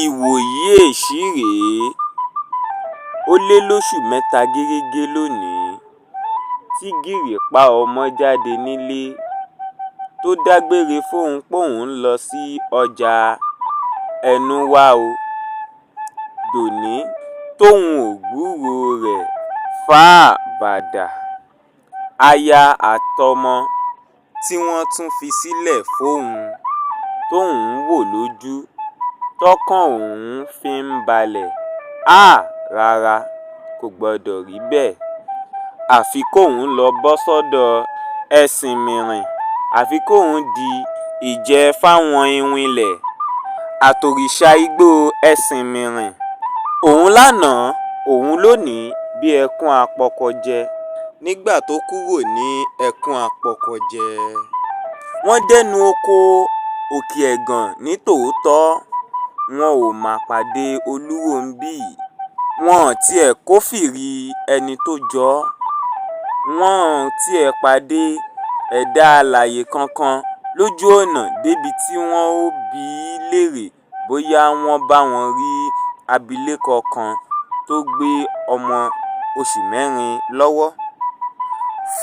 Ìwòyí èṣí rèé, ó lé lóṣù 3 gẹ́rẹ́gẹ́ lónìí tí gìrìpá ọmọ jáde nílé tó dágbére fóun póun ń lọ sí ọjà ẹnuwa ò dòní tóun ò gbúròó rẹ̀ fáabàdà, aya àtọmọ tí wọ́n tún fi sílẹ̀ fóun tóun ń wò lójú tọkàn òun fi ń balẹ̀, háà rárá, kò gbọ́dọ̀ rí bẹ́ẹ̀, àfi kóun lọ́ọ́ bọ́ sọ́dọ̀ ẹ̀sìnmìrìn, àfi kóun di ìjẹ fáwọn iwinlẹ̀ àtòrísà igbó ẹ̀sìnmìrìn, òun lánàá òun lónìí bíi ẹkún apọkọjẹ. Nígbà tó kúrò ní ẹkún apọkọjẹ, wọ́n dẹnu oko Òkè-ẹ̀gàn ní tòótọ́, wọn ò má pàdé Olúrónbí, wọn ò tiẹ̀ kófìrí ẹni tó jọ ọ́, wọn ò tiẹ̀ pàdé ẹ̀dá alààyè kankan lójú ọ̀nà débi tí wọ́n óò bi í léèrè bóyá wọ́n báwọn rí abilékọ kan tó gbé ọmọ oṣù 4 lọ́wọ́.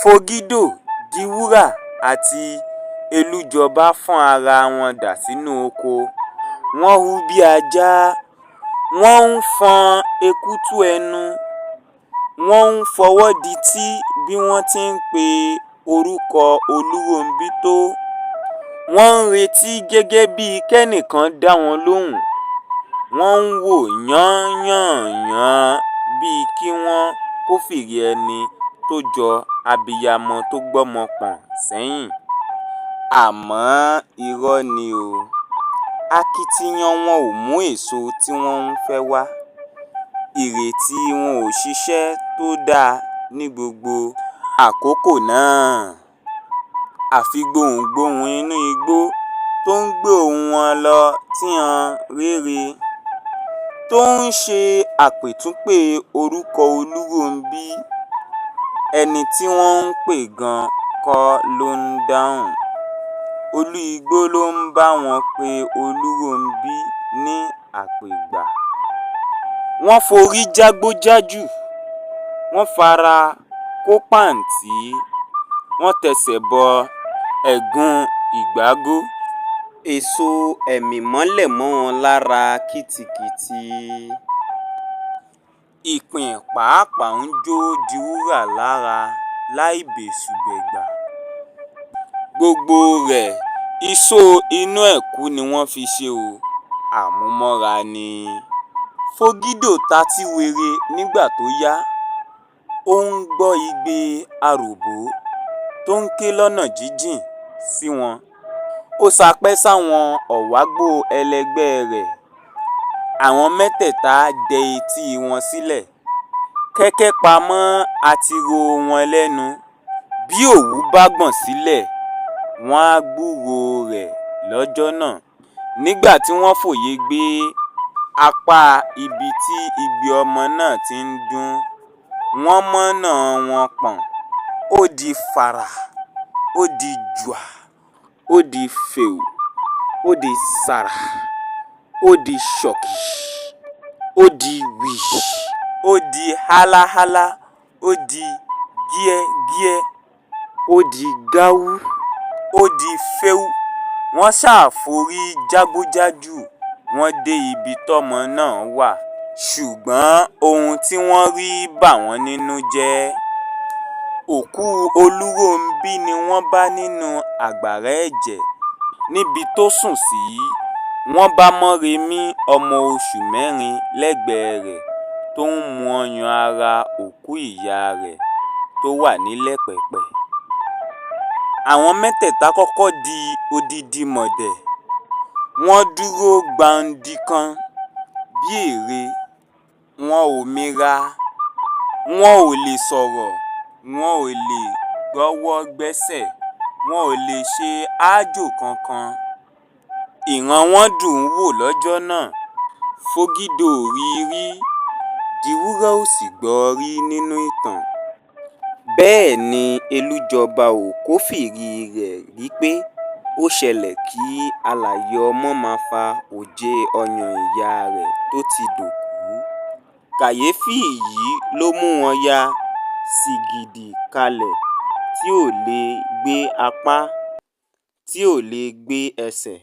Fògìdò Diwúrà àti Elújọba fọ́n ara wọn dà sínú oko, wọ́n hú bí ajá, wọ́n ń fọn èkùtù ẹnu, wọ́n ń fọwọ́ dìtì bí wọ́n ti ń pe orúkọ Olúrónbí tó, wọ́n ń retí gẹ́gẹ́ bíi kẹ́nìkan dá wọn lóhùn, wọ́n ń wò yán-yàn-yàn bíi kí wọ́n kófìrí ẹni tó jọ abiyamọ tó gbọ́mọ pọ̀n sẹ́yìn. Àmọ́ irọ́ ni o, akitiyan wọn ò mú èso tí wọ́n ń fẹ́ wá, ìrètí wọn ò ṣiṣẹ́ tó dáa ní gbogbo àkókò náà, àfi gbohùngbohùn inú igbó tó ń gbé ohùn wọn lọ tían-rére, tó ń ṣe àpètúnpè orúkọ Olúrónbí, ẹni tí wọ́n ń pè gan-an kọ́ ló ń dáhùn, olú igbó ló ń bá wọn pe Olúrónbí ní àpègbà. Wọ́n forí jágbó jájù, wọ́n fara kó pàǹtí, wọ́n tẹsẹ̀ bọ ẹ̀gún ìgbágò, èso ẹ̀mìmọ́ lẹ̀ mọ́ wọn lára kìtìkìtì. Ìpín pàápàá ń jó Diwúrà lára láì bẹ́ṣù-bẹ́gbà, gbogbo rẹ̀ ìṣó inú ẹ̀kú ni wọ́n fi ṣe ò, àmúmọ́ra ni. Fògìdò tatí wéré nígbà tó yá, ó ń gbọ́ igbe aròbó tó ń ké lọ́nà jínjìn sí wọn, ó sapẹ́ sáwọn ọ̀wágbò ẹlẹgbẹ́ẹ rẹ̀, àwọn mẹ́tẹ̀ẹ̀ta dẹ etí wọn sílẹ̀, kẹ́kẹ́ pa mọ́ àtirò wọn lẹ́nu, bí òwú bá gbọ̀n sílẹ̀ wọ́n á gbúròó rẹ̀ lọ́jọ́ náà. Nígbà tí wọ́n fòye gbé apá ibi tí igbe ọmọ náà ti ń dún, wọ́n mọ̀nà wọn pọ̀n, ó di fàrà, ó di jùà, ó di fèù, ó di sàrà, ó di ṣọ̀kí, ó di wìí, ó di háláhálá, ó di gíẹ́gíẹ́, ó di gáú, ó di féú, wọ́n ṣáà forí jágbójájù, wọ́n dé ibi tọ́mọ náà wà, ṣùgbọ́n ohun tí wọ́n rí bà wọ́n nínú jẹ́. Òkú Olúrónbí ni wọ́n bá nínú agbára ẹ̀jẹ̀ níbi tó sùn sí, wọ́n bá Mórèmí ọmọ oṣù 4 lẹ́gbẹ̀ẹ́ rẹ̀ tó ń mu ọyàn ara òkú ìyá rẹ̀ tó wà nílẹ̀ pẹ̀pẹ̀. Àwọn mẹ́tẹ̀ẹ̀ta kọ́kọ́ di odindi mọ̀dẹ̀, wọ́n dúró gbàǹdìkan bí ère, wọn ò mira, wọn ò lè sọ̀rọ̀, wọn ò lè gbọ́wọ́ gbẹ́sẹ̀, wọn ò lè ṣe aájò kankan. Ìran wọn dùn-ún wò lọ́jọ́ náà, Fògìdò ò rí i rí, Diwúrà ò sì gbọ́ ọ rí nínú ìtàn. Bẹ́ẹ̀ ni Elújọba ò kófìrí rẹ̀ rí pé Ó ṣẹlẹ̀ kí àlàyé ọmọ máa fa òjé ọyàn ìyá rẹ̀ tó ti dòkú. Kàyééfì èyí ló mú wọn ya sìgìdì kalẹ̀ tí ò lè gbé apá, tí ò lè gbé ẹsẹ̀.